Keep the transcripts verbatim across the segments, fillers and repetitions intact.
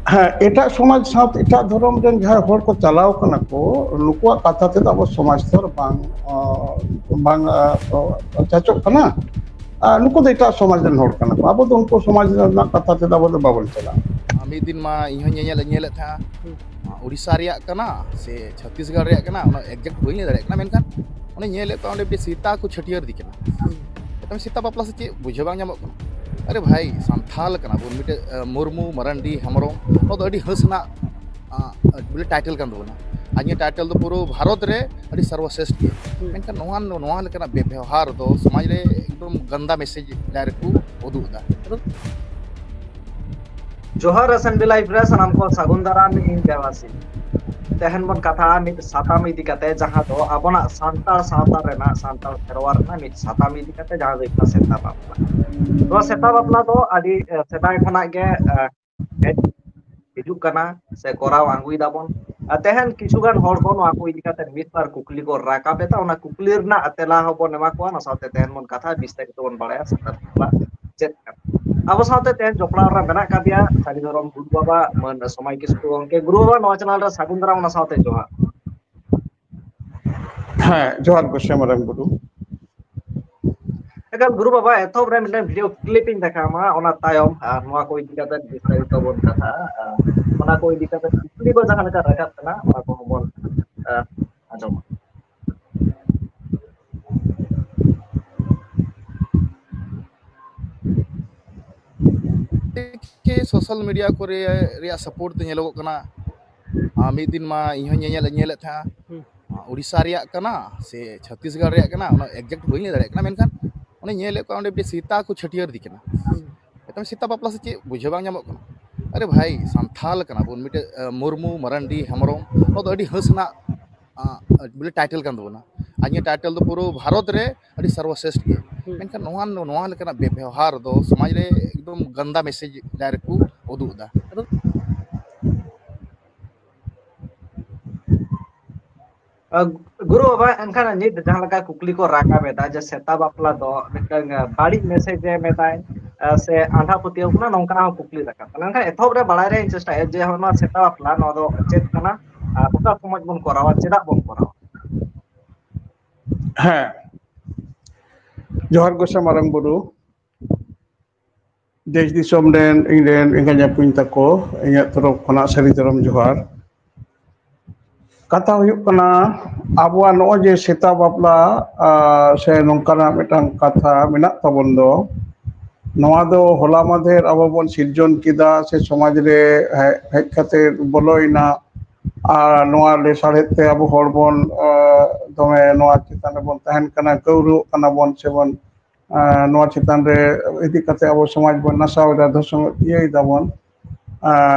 ᱦᱮᱸ, ᱮᱴᱟᱜ ᱥᱚᱢᱟᱡᱽ ᱥᱟᱶᱛᱮ ᱮᱴᱟᱜ ᱫᱷᱚᱨᱚᱢ ᱨᱮᱱ ᱡᱟᱦᱟᱸᱭ ᱦᱚᱲ ᱠᱚ ᱪᱟᱞᱟᱣ ᱠᱟᱱᱟ ᱠᱚ, ᱱᱩᱠᱩᱣᱟᱜ ᱠᱟᱛᱷᱟ ᱛᱮᱫᱚ ᱟᱵᱚ ᱥᱚᱢᱟᱡᱽ ᱛᱚ ᱵᱟᱝ, ᱚ, ᱵᱟᱝ, ᱚ, ᱪᱟᱪᱚᱜ ᱠᱟᱱᱟ᱾ ᱟᱨ ᱱᱩᱠᱩ ᱫᱚ ᱮᱴᱟᱜ ᱥᱚᱢᱟᱡᱽ ᱨᱮᱱ ᱦᱚᱲ ᱠᱟᱱᱟ ᱠᱚ, ᱟᱵᱚ ᱫᱚ ᱩᱱᱠᱩ ᱥᱚᱢᱟᱡᱽ ᱨᱮᱱᱟᱜ ᱠᱟᱛᱷᱟ ᱛᱮᱫᱚ ᱟᱵᱚ ᱫᱚ ᱵᱟᱵᱚᱱ ᱪᱟᱞᱟᱜᱼᱟ᱾ ᱢᱤᱫ ᱫᱤᱱ ᱢᱟ ᱤᱧ ᱦᱚᱸ ᱧᱮᱧᱮᱞ ᱧᱮᱞᱮᱫ ᱛᱟᱦᱮᱸᱫ, ᱩᱲᱤᱥᱥᱟ ᱨᱮᱭᱟᱜ ᱠᱟᱱᱟ ᱥᱮ ᱪᱷᱚᱛᱤᱥᱜᱚᱲ ᱨᱮᱭᱟᱜ ᱠᱟᱱᱟ, ᱚᱱᱟ exact ᱵᱟᱹᱧ ᱞᱟᱹᱭ ᱫᱟᱲᱮᱭᱟᱜ ᱠᱟᱱᱟ, ᱢᱮᱱᱠᱷᱟᱱ ᱚᱱᱮ ᱧᱮᱞᱮᱫ ᱠᱚᱣᱟ ᱚᱸᱰᱮ ᱢᱤᱫᱴᱮᱡ ᱥᱮᱛᱟ ᱠᱚ ᱪᱷᱟᱹᱴᱭᱟᱹᱨ ᱫᱤ ᱠᱟᱱᱟ᱾ ᱢᱮᱛᱟᱢ ᱥᱮᱛᱟ ᱵᱟᱯᱞᱟ ᱥᱮ ᱪᱮᱫ ᱵᱩᱡᱷᱟᱹᱣ ᱵᱟᱝ ᱧᱟᱢᱚᱜ ᱠᱟᱱᱟ᱾ ᱟᱨᱮ ᱵᱷᱟᱭ, ᱥᱟᱱᱛᱷᱟᱞ ᱠᱟᱱᱟ ᱵᱚᱱ, ᱢᱤᱫᱴᱮᱡ, ᱟᱸ, ᱢᱩᱨᱢᱩ, ᱢᱟᱨᱟᱱᱰᱤ, ᱦᱮᱢᱵᱨᱚᱢ, ᱱᱚᱣᱟ ᱫᱚ ᱟᱹᱰᱤ ᱦᱟᱹᱥ ᱨᱮᱱᱟᱜ, ᱟᱸ, ᱵᱚᱞᱮ title ᱠᱟᱱ ᱛᱟᱵᱚᱱᱟ᱾ ᱟᱨ ᱱᱤᱭᱟᱹ title ᱫᱚ ᱯᱩᱨᱟᱹ ᱵᱷᱟᱨᱚᱛ ᱨᱮ ᱟᱹᱰᱤ ᱥᱚᱨᱵᱚᱥᱨᱮᱥᱴ ᱜᱮᱭᱟ᱾ ᱦᱩᱸ᱾ ᱢᱮᱱᱠᱷᱟᱱ ᱱᱚᱣᱟ, ᱱᱚᱣᱟ ᱞᱮᱠᱟᱱᱟᱜ ᱵᱮᱵᱚᱦᱟᱨ ᱫᱚ ᱥᱚᱢᱟᱡᱽ ᱨᱮ ᱮᱠᱫᱚᱢ ᱜᱟᱱᱫᱟ message direct ᱠᱚ ᱩᱫᱩᱜ ᱮᱫᱟ᱾ ᱡᱚᱦᱟᱨ Assembly Live ᱨᱮ ᱥᱟᱱᱟᱢ ᱠᱚ ᱥᱟᱹᱜᱩᱱ ᱫᱟᱨᱟᱢ, ᱤᱧ ᱫᱮᱵᱟᱥᱤ᱾ ᱛᱮᱦᱮᱧ ᱵᱚᱱ ᱠᱟᱛᱷᱟᱜᱼᱟ ᱢᱤᱫ ᱥᱟᱛᱟᱢ ᱤᱫᱤ ᱠᱟᱛᱮ, ᱡᱟᱦᱟᱸ ᱫᱚ ᱟᱵᱚᱱᱟᱜ ᱥᱟᱱᱛᱟᱲ ᱥᱟᱶᱛᱟ ᱨᱮᱱᱟᱜ, ᱥᱟᱱᱛᱟᱲ ᱥᱮᱨᱣᱟ ᱨᱮᱱᱟᱜ ᱢᱤᱫ ᱥᱟᱛᱟᱢ ᱤᱫᱤ ᱠᱟᱛᱮ, ᱡᱟᱦᱟᱸ ᱫᱚ ᱦᱩᱭᱩᱜ ᱠᱟᱱᱟ ᱥᱮᱛᱟ ᱵᱟᱯᱞᱟ᱾ ᱱᱚᱣᱟ ᱥᱮᱛᱟ ᱵᱟᱯᱞᱟ ᱫᱚ ᱟᱹᱰᱤ, ᱮ, ᱥᱮᱫᱟᱭ ᱠᱷᱚᱱᱟᱜ ᱜᱮ, ᱮ, ᱦᱮᱡ ᱦᱤᱡᱩᱜ ᱠᱟᱱᱟ ᱥᱮ ᱠᱚᱨᱟᱣ ᱟᱹᱜᱩᱭ ᱫᱟᱵᱚᱱ᱾ ᱟᱨ ᱛᱮᱦᱮᱧ ᱠᱤᱪᱷᱩ ᱜᱟᱱ ᱦᱚᱲ ᱠᱚ ᱱᱚᱣᱟ ᱠᱚ ᱤᱫᱤ ᱠᱟᱛᱮ ᱢᱤᱫ ᱵᱟᱨ ᱠᱩᱠᱞᱤ ᱠᱚ ᱨᱟᱠᱟᱵ ᱮᱫᱟ, ᱚᱱᱟ ᱠᱩᱠᱞᱤ ᱨᱮᱱᱟᱜ ᱛᱮᱞᱟ ᱦᱚᱸᱵᱚᱱ ᱮᱢᱟ ᱠᱚᱣᱟ, ᱚᱱᱟ ᱥᱟᱶᱛᱮ ᱛᱮᱦᱮᱧ ᱵᱚᱱ ᱠᱟᱛᱷᱟ ᱵᱤᱥᱛᱟᱨᱤᱛ ᱵᱚᱱ ᱵᱟᱲᱟᱭᱟ ᱥᱮᱛᱟ ᱵᱟᱯᱞᱟ ᱪᱮᱫ ᱠᱟᱱᱟ᱾ ᱟᱵᱚ ᱥᱟᱶᱛᱮ ᱛᱮᱦᱮᱧ ᱡᱚᱯᱲᱟᱣ ᱨᱮ ᱢᱮᱱᱟᱜ ᱟᱠᱟᱫᱮᱭᱟ ᱥᱟᱹᱨᱤ ᱫᱷᱚᱨᱚᱢ ᱜᱩᱨᱩ ᱵᱟᱵᱟ ᱢᱟᱹᱱ ᱥᱚᱢᱟᱭ ᱠᱤᱥᱠᱩ ᱜᱚᱢᱠᱮ᱾ ᱜᱩᱨᱩ ᱵᱟᱵᱟ, ᱱᱚᱣᱟ ᱪᱮᱱᱮᱞ ᱨᱮ ᱥᱟᱹᱜᱩᱱ ᱫᱟᱨᱟᱢ, ᱚᱱᱟ ᱥᱟᱶᱛᱮ ᱡᱚᱦᱟᱨ᱾ ᱦᱮᱸ, ᱡᱚᱦᱟᱨ ᱜᱚᱥᱮ ᱢᱟᱨᱟᱝ ᱵᱩᱨᱩ᱾ ᱮᱠᱟᱞ ᱜᱩᱨᱩ ᱵᱟᱵᱟ, ᱮᱛᱚᱦᱚᱵ ᱨᱮ ᱢᱤᱫᱴᱟᱝ video clip ᱤᱧ ᱫᱮᱠᱷᱟᱣ ᱟᱢᱟ, ᱚᱱᱟ ᱛᱟᱭᱚᱢ ᱟᱨ ᱱᱚᱣᱟ ᱠᱚ ᱤᱫᱤ ᱠᱟᱛᱮ ᱵᱤᱥᱛᱟᱨᱤᱛ ᱵᱚᱱ ᱠᱟᱛᱷᱟᱜᱼᱟ᱾ ᱟᱨ ᱚᱱᱟ ᱠᱚ ᱤᱫᱤ ᱠᱟᱛᱮ ᱠᱩᱠᱞᱤ ᱠᱚ ᱡᱟᱦᱟᱸ ᱞᱮᱠᱟ ᱨᱟᱠᱟᱵ ᱠᱟᱱᱟ, ᱚᱱᱟ ᱠᱚᱦᱚᱸ ᱵᱚᱱ, ᱟᱸ, ᱟᱸᱡᱚᱢᱟ᱾ ᱥᱳᱥᱟᱞ ᱢᱤᱰᱤᱭᱟ ᱠᱚᱨᱮ ᱨᱮᱭᱟᱜ ᱥᱟᱯᱳᱨᱴ ᱛᱮ ᱧᱮᱞᱚᱜᱚᱜ ᱠᱟᱱᱟ᱾ ᱟᱨ ᱢᱤᱫ ᱫᱤᱱ ᱢᱟ ᱤᱧ ᱦᱚᱸ ᱧᱮᱧᱮᱞ ᱧᱮᱞᱮᱫ ᱛᱟᱦᱮᱸᱫ, ᱦᱩᱸ᱾ ᱩᱲᱤᱥᱥᱟ ᱨᱮᱭᱟᱜ ᱠᱟᱱᱟ ᱥᱮ ᱪᱷᱚᱛᱤᱥᱜᱚᱲ ᱨᱮᱭᱟᱜ ᱠᱟᱱᱟ, ᱚᱱᱟ exact ᱵᱟᱹᱧ ᱞᱟᱹᱭ ᱫᱟᱲᱮᱭᱟᱜ ᱠᱟᱱᱟ, ᱢᱮᱱᱠᱷᱟᱱ ᱚᱱᱮ ᱧᱮᱞᱮᱫ ᱠᱚᱣᱟ ᱚᱸᱰᱮ ᱢᱤᱫᱴᱮᱡ ᱥᱮᱛᱟ ᱠᱚ ᱪᱷᱟᱹᱴᱭᱟᱹᱨ ᱫᱤ ᱠᱟᱱᱟ᱾ ᱦᱩᱸ᱾ ᱢᱮᱛᱟᱢ ᱥᱮᱛᱟ ᱵᱟᱯᱞᱟ ᱥᱮ ᱪᱮᱫ ᱵᱩᱡᱷᱟᱹᱣ ᱵᱟᱝ ᱧᱟᱢᱚᱜ ᱠᱟᱱᱟ᱾ ᱟᱨᱮ ᱵᱷᱟᱭ, ᱥᱟᱱᱛᱷᱟᱞ ᱠᱟᱱᱟ ᱵᱚᱱ, ᱢᱤᱫᱴᱮᱡ, ᱟᱸ, ᱢᱩᱨᱢᱩ, ᱢᱟᱨᱟᱱᱰᱤ, ᱦᱮᱢᱵᱨᱚᱢ, ᱱᱚᱣᱟ ᱫᱚ ᱟᱹᱰᱤ ᱦᱟᱹᱸᱥ ᱨᱮᱱᱟᱜ, ᱟᱸ, ᱵᱚᱞᱮ title ᱠᱟᱱ ᱛᱟᱵᱚᱱᱟ᱾ ᱟᱨ ᱱᱤᱭᱟᱹ title ᱫᱚ ᱯᱩᱨᱟᱹ ᱵᱷᱟᱨᱚᱛ ᱨᱮ ᱟᱹᱰᱤ ᱥᱚᱨᱵᱚᱥᱨᱮᱥᱴ ᱜᱮᱭᱟ᱾ ᱦᱩᱸ᱾ ᱢᱮᱱᱠᱷᱟᱱ ᱱᱚᱣᱟ, ᱱᱚᱣᱟ ᱞᱮᱠᱟᱱᱟᱜ ᱵᱮᱵᱚᱦᱟᱨ ᱫᱚ ᱥᱚᱢᱟᱡᱽ ᱨᱮ ᱮᱠᱫᱚᱢ ᱜᱟᱱᱫᱟ message direct ᱠᱚ ᱩᱫᱩᱜ ᱮᱫᱟ᱾ ᱟᱫᱚ ᱟᱸ, ᱜᱩᱨᱩ ᱵᱟᱵᱟ, ᱮᱱᱠᱷᱟᱱ ᱱᱤᱛ ᱡᱟᱦᱟᱸ ᱞᱮᱠᱟ ᱠᱩᱠᱞᱤ ᱠᱚ ᱨᱟᱠᱟᱵ ᱮᱫᱟ ᱡᱮ ᱥᱮᱛᱟ ᱵᱟᱯᱞᱟ ᱫᱚ ᱢᱤᱫᱴᱟᱝ, ᱟᱸ, ᱵᱟᱹᱲᱤᱡ message ᱮ ᱮᱢ ᱮᱫᱟᱭ, ᱥᱮ ᱟᱸᱫᱷᱟ ᱯᱟᱹᱛᱭᱟᱹᱣ ᱠᱟᱱᱟ, ᱱᱚᱝᱠᱟᱱᱟᱜ ᱦᱚᱸ ᱠᱩᱠᱞᱤ ᱨᱟᱠᱟᱵ ᱠᱟᱱᱟ᱾ ᱢᱮᱱᱠᱷᱟᱱ ᱮᱛᱚᱦᱚᱵ ᱨᱮ ᱵᱟᱲᱟᱭ ᱨᱮᱭᱟᱜ ᱤᱧ ᱪᱮᱥᱴᱟᱭᱟ ᱡᱮ ᱱᱚᱣᱟ ᱥᱮᱛᱟ ᱵᱟᱯᱞᱟ, ᱱᱚᱣᱟ ᱫᱚ ᱪᱮᱫ ᱠᱟᱱᱟ, ᱟᱨ ᱚᱠᱟ ᱥᱚᱢᱚᱭ ᱵᱚᱱ ᱠᱚᱨᱟᱣᱟ, ᱪᱮᱫᱟᱜ ᱵᱚᱱ ᱠᱚᱨᱟᱣᱟ? ᱦᱮᱸ, ᱡᱚᱦᱟᱨ ᱜᱚᱸᱥᱟᱭ ᱢᱟᱨᱟᱝ ᱵᱩᱨᱩ, ᱫᱮᱥ ᱫᱤᱥᱚᱢ ᱨᱮᱱ ᱤᱧ ᱨᱮᱱ ᱮᱸᱜᱟᱧ ᱟᱹᱯᱩᱧ ᱛᱟᱠᱚ, ᱤᱧᱟᱹᱜ ᱛᱚᱨᱚᱯ ᱠᱷᱚᱱᱟᱜ ᱥᱟᱹᱨᱤ ᱫᱷᱚᱨᱚᱢ ᱡᱚᱦᱟᱨ᱾ ᱠᱟᱛᱷᱟ ᱦᱩᱭᱩᱜ ᱠᱟᱱᱟ, ᱟᱵᱚᱣᱟᱜ ᱱᱚᱜᱼᱚᱭ ᱡᱮ ᱥᱮᱛᱟ ᱵᱟᱯᱞᱟ, ᱟᱨ ᱥᱮ ᱱᱚᱝᱠᱟᱱᱟᱜ ᱢᱤᱫᱴᱟᱝ ᱠᱟᱛᱷᱟ ᱢᱮᱱᱟᱜ ᱛᱟᱵᱚᱱ ᱫᱚ, ᱱᱚᱣᱟ ᱫᱚ ᱦᱚᱞᱟ ᱢᱟᱫᱷᱮᱨ ᱟᱵᱚ ᱵᱚᱱ ᱥᱤᱨᱡᱚᱱ ᱠᱮᱫᱟ ᱥᱮ ᱥᱚᱢᱟᱡᱽ ᱨᱮ ᱦᱮ-, ᱦᱮᱡ ᱠᱟᱛᱮ ᱵᱚᱞᱚᱭᱮᱱᱟ᱾ ᱟᱨ ᱱᱚᱣᱟ ᱞᱮᱥᱟᱲᱦᱮᱫ ᱛᱮ ᱟᱵᱚ ᱦᱚᱲ ᱵᱚᱱ, ᱟ, ᱫᱚᱢᱮ ᱱᱚᱣᱟ ᱪᱮᱛᱟᱱ ᱨᱮᱵᱚᱱ ᱛᱟᱦᱮᱱ ᱠᱟᱱᱟ, ᱠᱟᱹᱣᱨᱟᱹᱜ ᱠᱟᱱᱟ ᱵᱚᱱ ᱥᱮᱵᱚᱱ, ᱟ, ᱱᱚᱣᱟ ᱪᱮᱛᱟᱱ ᱨᱮ ᱤᱫᱤ ᱠᱟᱛᱮ ᱟᱵᱚ ᱥᱚᱢᱟᱡᱽ ᱵᱚᱱ ᱱᱟᱥᱟᱣ ᱮᱫᱟ, ᱫᱷᱚᱥᱚᱢ ᱤᱭᱟᱹᱭ ᱫᱟᱵᱚᱱ᱾ ᱟ,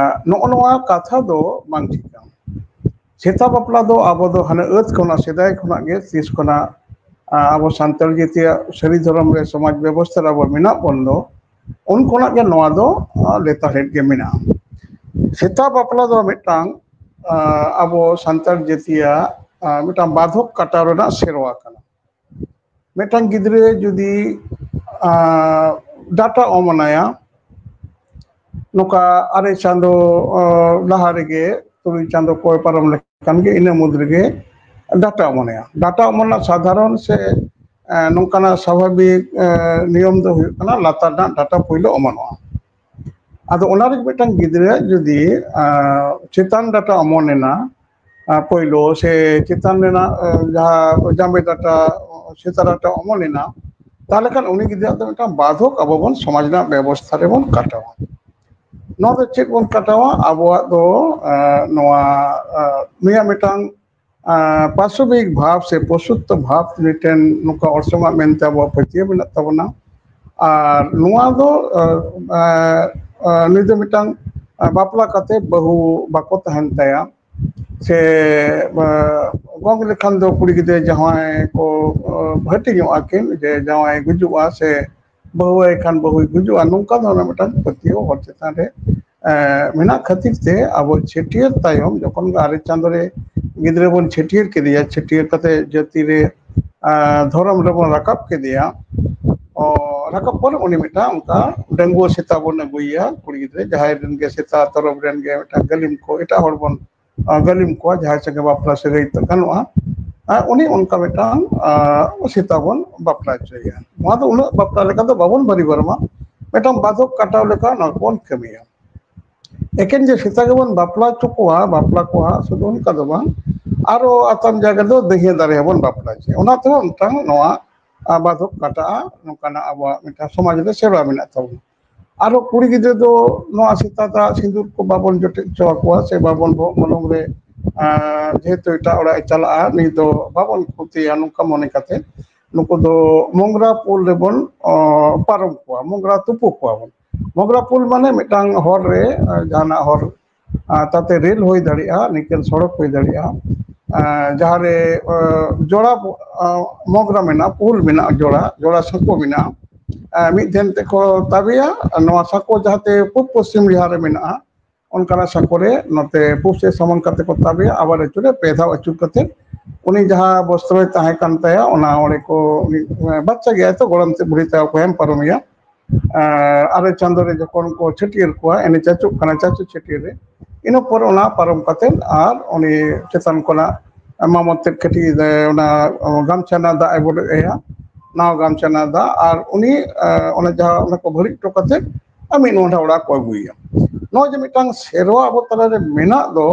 ᱱᱚᱜᱼᱚ ᱱᱚᱣᱟ ᱠᱟᱛᱷᱟ ᱫᱚ ᱵᱟᱝ ᱴᱷᱤᱠᱟ᱾ ᱥᱮᱛᱟ ᱵᱟᱯᱞᱟ ᱫᱚ ᱟᱵᱚ ᱫᱚ ᱦᱟᱱᱮ ᱟᱹᱛ ᱠᱷᱚᱱᱟᱜ, ᱥᱮᱫᱟᱭ ᱠᱷᱚᱱᱟᱜ ᱜᱮ, ᱛᱤᱥ ᱠᱷᱚᱱᱟᱜ, ᱟ, ᱟᱵᱚ ᱥᱟᱱᱛᱟᱲ ᱡᱟᱹᱛᱤᱭᱟᱜ ᱥᱟᱹᱨᱤ ᱫᱷᱚᱨᱚᱢ ᱨᱮ, ᱥᱚᱢᱟᱡᱽ ᱵᱮᱵᱚᱥᱛᱷᱟ ᱨᱮ ᱟᱵᱚ ᱢᱮᱱᱟᱜ ᱵᱚᱱ ᱫᱚ, ᱩᱱ ᱠᱷᱚᱱᱟᱜ ᱜᱮ ᱱᱚᱣᱟ ᱫᱚ, ᱟ, ᱞᱮᱛᱟᱲᱦᱮᱫ ᱜᱮ ᱢᱮᱱᱟᱜᱼᱟ᱾ ᱥᱮᱛᱟ ᱵᱟᱯᱞᱟ ᱫᱚ ᱢᱤᱫᱴᱟᱝ, ᱟ, ᱟᱵᱚ ᱥᱟᱱᱛᱟᱲ ᱡᱟᱹᱛᱤᱭᱟᱜ, ᱟ, ᱢᱤᱫᱴᱟᱝ ᱵᱟᱫᱷᱚᱠ ᱠᱟᱴᱟᱣ ᱨᱮᱱᱟᱜ ᱥᱮᱨᱣᱟ ᱠᱟᱱᱟ᱾ ᱢᱤᱫᱴᱟᱝ ᱜᱤᱫᱽᱨᱟᱹ ᱡᱩᱫᱤ, ᱟ, ᱰᱟᱴᱟ ᱚᱢᱚᱱᱟᱭᱟ, ᱱᱚᱝᱠᱟ ᱟᱨᱮ ᱪᱟᱸᱫᱚ, ᱟ, ᱞᱟᱦᱟ ᱨᱮᱜᱮ, ᱛᱩᱨᱩᱭ ᱪᱟᱸᱫᱚ ᱠᱚᱭ ᱯᱟᱨᱚᱢ ᱞᱮᱠᱷᱟᱱ ᱜᱮ, ᱤᱱᱟᱹ ᱢᱩᱫᱽ ᱨᱮᱜᱮ ᱰᱟᱴᱟ ᱚᱢᱚᱱᱟᱭᱟ᱾ ᱰᱟᱴᱟ ᱚᱢᱚᱱ ᱨᱮᱱᱟᱜ ᱥᱟᱫᱷᱟᱨᱚᱱ ᱥᱮ, ᱟ, ᱱᱚᱝᱠᱟᱱᱟᱜ ᱥᱟᱵᱷᱟᱵᱤᱠ, ᱟ, ᱱᱤᱭᱚᱢ ᱫᱚ ᱦᱩᱭᱩᱜ ᱠᱟᱱᱟ, ᱞᱟᱛᱟᱨ ᱨᱮᱱᱟᱜ ᱰᱟᱴᱟ ᱯᱳᱭᱞᱳ ᱚᱢᱚᱱᱚᱜᱼᱟ᱾ ᱟᱫᱚ ᱚᱱᱟ ᱨᱮ ᱢᱤᱫᱴᱟᱝ ᱜᱤᱫᱽᱨᱟᱹ ᱡᱩᱫᱤ, ᱟ, ᱪᱮᱛᱟᱱ ᱰᱟᱴᱟ ᱚᱢᱚᱱ ᱮᱱᱟ, ᱟ, ᱯᱳᱭᱞᱳ ᱥᱮ ᱪᱮᱛᱟᱱ ᱨᱮᱱᱟᱜ, ᱟ, ᱡᱟᱦᱟᱸ ᱡᱟᱢᱵᱮ ᱰᱟᱴᱟ, ᱥᱮᱛᱟ ᱰᱟᱴᱟ ᱚᱢᱚᱱ ᱮᱱᱟ, ᱛᱟᱦᱚᱞᱮ ᱠᱷᱟᱱ ᱩᱱᱤ ᱜᱤᱫᱽᱨᱟᱹ ᱫᱚ ᱢᱤᱫᱴᱟᱝ ᱵᱟᱫᱷᱚᱠ ᱟᱵᱚ ᱵᱚᱱ ᱥᱚᱢᱟᱡᱽ ᱨᱮᱱᱟᱜ ᱵᱮᱵᱚᱥᱛᱷᱟ ᱨᱮᱵᱚᱱ ᱠᱟᱴᱟᱣᱟ᱾ ᱱᱚᱣᱟ ᱫᱚ ᱪᱮᱫ ᱵᱚᱱ ᱠᱟᱴᱟᱣᱟ? ᱟᱵᱚᱣᱟᱜ ᱫᱚ, ᱟ, ᱱᱚᱣᱟ, ᱟ, ᱱᱩᱭᱟᱜ ᱢᱤᱫᱴᱟᱝ, ᱟ, ᱯᱟᱥᱚᱵᱤᱠ ᱵᱷᱟᱵᱽ ᱥᱮ ᱯᱚᱥᱩᱛᱛᱚ ᱵᱷᱟᱵᱽ ᱢᱤᱫᱴᱮᱱ ᱱᱚᱝᱠᱟ ᱚᱨᱥᱚᱝᱟᱜ ᱢᱮᱱᱛᱮ ᱟᱵᱚᱣᱟᱜ ᱯᱟᱹᱛᱭᱟᱹᱣ ᱢᱮᱱᱟᱜ ᱛᱟᱵᱚᱱᱟ᱾ ᱟᱨ ᱱᱚᱣᱟ ᱫᱚ, ᱟ, ᱟ, ᱟ, ᱱᱩᱭ ᱫᱚ ᱢᱤᱫᱴᱟᱝ, ᱟ, ᱵᱟᱯᱞᱟ ᱠᱟᱛᱮ ᱵᱟᱹᱦᱩ ᱵᱟᱠᱚ ᱛᱟᱦᱮᱱ ᱛᱟᱭᱟ, ᱥᱮ, ᱟ, ᱜᱚᱝ ᱞᱮᱠᱷᱟᱱ ᱫᱚ ᱠᱩᱲᱤ ᱜᱤᱫᱽᱨᱟᱹ ᱡᱟᱶᱟᱭ ᱠᱚ, ᱟ, ᱦᱟᱹᱴᱤᱧᱚᱜᱼᱟ ᱠᱤᱱ, ᱡᱮ ᱡᱟᱶᱟᱭ ᱜᱩᱡᱩᱜᱼᱟ ᱥᱮ ᱵᱟᱹᱦᱩ ᱟᱭ ᱠᱷᱟᱱ ᱵᱟᱹᱦᱩᱭ ᱜᱩᱡᱩᱜᱼᱟ, ᱱᱚᱝᱠᱟ ᱫᱷᱚᱨᱚᱱᱟᱜ ᱢᱤᱫᱴᱟᱝ ᱯᱟᱹᱛᱭᱟᱹᱣ ᱦᱚᱲ ᱪᱮᱛᱟᱱ ᱨᱮ, ᱮ, ᱢᱮᱱᱟᱜ ᱠᱷᱟᱹᱛᱤᱨ ᱛᱮ ᱟᱵᱚ ᱪᱷᱟᱹᱴᱭᱟᱹᱨ ᱛᱟᱭᱚᱢ ᱡᱚᱠᱷᱚᱱ ᱜᱮ ᱟᱨᱮ ᱪᱟᱸᱫᱳ ᱨᱮ ᱜᱤᱫᱽᱨᱟᱹ ᱵᱚᱱ ᱪᱷᱟᱹᱴᱭᱟᱹᱨ ᱠᱮᱫᱮᱭᱟ, ᱪᱷᱟᱹᱴᱭᱟᱹᱨ ᱠᱟᱛᱮ ᱡᱟᱹᱛᱤ ᱨᱮ, ᱟ, ᱫᱷᱚᱨᱚᱢ ᱨᱮᱵᱚᱱ ᱨᱟᱠᱟᱵ ᱠᱮᱫᱮᱭᱟ, ᱚ, ᱨᱟᱠᱟᱵ ᱯᱚᱨ ᱩᱱᱤ ᱢᱤᱫᱴᱟᱝ ᱚᱱᱠᱟ ᱰᱟᱺᱜᱩᱣᱟᱹ ᱥᱮᱛᱟ ᱵᱚᱱ ᱟᱹᱜᱩᱭᱮᱭᱟ, ᱠᱩᱲᱤ ᱜᱤᱫᱽᱨᱟᱹ ᱡᱟᱦᱟᱸᱭ ᱨᱮᱱ ᱜᱮ ᱥᱮᱛᱟ ᱛᱚᱨᱚᱯ ᱨᱮᱱ ᱜᱮ ᱢᱤᱫᱴᱟᱝ ᱜᱟᱹᱞᱤᱢ ᱠᱚ, ᱮᱴᱟᱜ ᱦᱚᱲ ᱵᱚᱱ ᱜᱟᱹᱞᱤᱢ ᱠᱚᱣᱟ, ᱡᱟᱦᱟᱸᱭ ᱥᱚᱸᱜᱮ ᱵᱟᱯᱞᱟ ᱥᱟᱹᱜᱟᱹᱭ ᱜᱟᱱᱚᱜᱼᱟ᱾ ᱩᱱᱤ ᱚᱱᱠᱟ ᱢᱤᱫᱴᱟᱝ ᱥᱮᱛᱟ ᱵᱚᱱ ᱵᱟᱯᱞᱟ ᱦᱚᱪᱚᱭᱮᱭᱟ᱾ ᱱᱚᱣᱟ ᱫᱚ ᱩᱱᱟᱹᱜ ᱵᱟᱯᱞᱟ ᱞᱮᱠᱟ ᱫᱚ ᱵᱟᱵᱚᱱ ᱵᱟᱹᱨᱤ ᱵᱟᱨᱚᱢᱟ, ᱢᱤᱫᱴᱟᱝ ᱵᱟᱫᱷᱚᱠ ᱠᱟᱴᱟᱣ ᱞᱮᱠᱟ ᱱᱚᱣᱟ ᱠᱚᱵᱚᱱ ᱠᱟᱹᱢᱤᱭᱟ᱾ ᱮᱠᱮᱱ ᱡᱮ ᱥᱮᱛᱟ ᱜᱮᱵᱚᱱ ᱵᱟᱯᱞᱟ ᱦᱚᱪᱚ ᱠᱚᱣᱟ, ᱵᱟᱯᱞᱟ ᱠᱚᱣᱟ, ᱥᱩᱫᱷᱩ ᱚᱱᱠᱟ ᱫᱚ ᱵᱟᱝ, ᱟᱨᱚ ᱟᱛᱟᱢ ᱡᱟᱭᱜᱟ ᱫᱚ ᱫᱟᱹᱦᱤᱭᱟᱹ ᱫᱟᱨᱮ ᱦᱚᱸᱵᱚᱱ ᱵᱟᱯᱞᱟ ᱦᱚᱪᱚᱭᱟ᱾ ᱚᱱᱟ ᱛᱮᱦᱚᱸ ᱢᱤᱫᱴᱟᱝ ᱱᱚᱣᱟ ᱵᱟᱫᱷᱚᱠ ᱠᱟᱴᱟᱜᱼᱟ᱾ ᱱᱚᱝᱠᱟᱱᱟᱜ ᱟᱵᱚᱣᱟᱜ ᱢᱤᱫᱴᱟᱝ ᱥᱚᱢᱟᱡᱽ ᱨᱮ ᱥᱮᱨᱣᱟ ᱢᱮᱱᱟᱜ ᱛᱟᱵᱚᱱᱟ᱾ ᱟᱨᱚ ᱠᱩᱲᱤ ᱜᱤᱫᱽᱨᱟᱹ ᱫᱚ ᱱᱚᱣᱟ ᱥᱮᱛᱟ ᱫᱟᱜ ᱥᱤᱸᱫᱩᱨ ᱠᱚ ᱵᱟᱵᱚᱱ ᱡᱚᱴᱮᱫ ᱦᱚᱪᱚ ᱟᱠᱚᱣᱟ, ᱥᱮ ᱵᱟᱵᱚᱱ ᱵᱚᱦᱚᱜ ᱢᱚᱞᱚᱝ ᱨᱮ, ᱡᱮᱦᱮᱛᱩ ᱮᱴᱟᱜ ᱚᱲᱟᱜ ᱮ ᱪᱟᱞᱟᱜᱼᱟ, ᱱᱩᱭ ᱫᱚ ᱵᱟᱵᱚᱱ ᱠᱷᱚᱛᱤᱭᱟ, ᱱᱚᱝᱠᱟ ᱢᱚᱱᱮ ᱠᱟᱛᱮ ᱱᱩᱠᱩ ᱫᱚ ᱢᱚᱜᱽᱨᱟ ᱯᱳᱞ ᱨᱮᱵᱚᱱ ᱯᱟᱨᱚᱢ ᱠᱚᱣᱟ, ᱢᱚᱜᱽᱨᱟ ᱛᱩᱯᱩ ᱠᱚᱣᱟ ᱵᱚᱱ᱾ ᱢᱚᱜᱽᱨᱟ ᱯᱳᱞ ᱢᱟᱱᱮ ᱢᱤᱫᱴᱟᱝ ᱦᱚᱨ ᱨᱮ, ᱡᱟᱦᱟᱱᱟᱜ ᱦᱚᱨ, ᱛᱟᱛᱮ ᱨᱮᱞ ᱦᱩᱭ ᱫᱟᱲᱮᱭᱟᱜᱼᱟ, ᱱᱤᱠᱟᱹᱱ ᱥᱚᱲᱚᱠ ᱦᱩᱭ ᱫᱟᱲᱮᱭᱟᱜᱼᱟ, ᱡᱟᱦᱟᱸᱨᱮ ᱡᱚᱲᱟ ᱢᱚᱜᱽᱨᱟ ᱢᱮᱱᱟᱜᱼᱟ, ᱯᱳᱞ ᱢᱮᱱᱟᱜᱼᱟ, ᱡᱚᱲᱟ ᱡᱚᱲᱟ ᱥᱟᱸᱠᱚ ᱢᱮᱱᱟᱜᱼᱟ, ᱢᱤᱫ ᱫᱷᱮᱱ ᱛᱮᱠᱚ ᱛᱟᱵᱮᱭᱟ᱾ ᱱᱚᱣᱟ ᱥᱟᱸᱠᱚ ᱡᱟᱦᱟᱸᱛᱮ ᱯᱩᱵ ᱯᱚᱥᱪᱤᱢ ᱡᱟᱦᱟᱸ ᱨᱮ ᱢᱮᱱᱟᱜᱼᱟ, ᱚᱱᱠᱟᱱᱟᱜ ᱥᱟᱸᱠᱚ ᱨᱮ ᱱᱚᱛᱮ ᱯᱩᱵ ᱥᱮᱫ ᱥᱟᱢᱟᱝ ᱠᱟᱛᱮ ᱠᱚ ᱛᱟᱵᱮᱭᱟ᱾ ᱟᱵᱟᱨ ᱟᱹᱪᱩᱨᱮ ᱯᱮ ᱫᱷᱟᱣ ᱟᱹᱪᱩᱨ ᱠᱟᱛᱮ ᱩᱱᱤ ᱡᱟᱦᱟᱸ ᱵᱚᱥᱛᱨᱚᱭ ᱛᱟᱦᱮᱸ ᱠᱟᱱ ᱛᱟᱭᱟ, ᱚᱱᱟ ᱚᱸᱰᱮ ᱠᱚ, ᱩᱱᱤ ᱵᱟᱪᱪᱟ ᱜᱮᱭᱟᱭ ᱛᱚ, ᱜᱚᱲᱚᱢ ᱛᱮ ᱵᱩᱲᱦᱤ ᱛᱟᱠᱚ ᱠᱚ ᱮᱢ ᱯᱟᱨᱚᱢᱮᱭᱟ᱾ ᱟᱨ ᱟᱨᱮ ᱪᱟᱸᱫᱳ ᱨᱮ ᱡᱚᱠᱷᱚᱱ ᱠᱚ ᱪᱷᱟᱹᱴᱭᱟᱹᱨ ᱠᱚᱣᱟ, ᱮᱱᱮ ᱪᱟᱪᱚᱜ ᱠᱟᱱᱟ, ᱪᱟᱪᱚ ᱪᱷᱟᱹᱴᱭᱟᱹᱨ ᱨᱮ, ᱤᱱᱟᱹ ᱯᱚᱨ ᱚᱱᱟ ᱯᱟᱨᱚᱢ ᱠᱟᱛᱮ ᱟᱨ ᱩᱱᱤ ᱪᱮᱛᱟᱱ ᱠᱷᱚᱱᱟᱜ ᱢᱟᱢᱚᱛ ᱛᱮᱫ ᱠᱟᱹᱴᱤᱡ ᱚᱱᱟ ᱜᱟᱢᱪᱷᱟ ᱨᱮᱱᱟᱜ ᱫᱟᱜ ᱮ ᱵᱚᱰᱚᱡ ᱟᱭᱟ, ᱱᱟᱣᱟ ᱜᱟᱢᱪᱷᱟ ᱨᱮᱱᱟᱜ ᱫᱟᱜ, ᱟᱨ ᱩᱱᱤ ᱚᱱᱟ ᱡᱟᱦᱟᱸ ᱚᱱᱟ ᱠᱚ ᱵᱷᱟᱹᱲᱤᱡ ᱦᱚᱴᱚ ᱠᱟᱛᱮ ᱟᱨ ᱢᱤᱫ ᱱᱚᱰᱷᱟ ᱚᱲᱟᱜ ᱠᱚ ᱟᱹᱜᱩᱭᱮᱭᱟ᱾ ᱱᱚᱜᱼᱚᱭ ᱡᱮ ᱢᱤᱫᱴᱟᱝ ᱥᱮᱨᱣᱟ ᱟᱵᱚ ᱛᱟᱞᱟᱨᱮ ᱢᱮᱱᱟᱜ ᱫᱚ,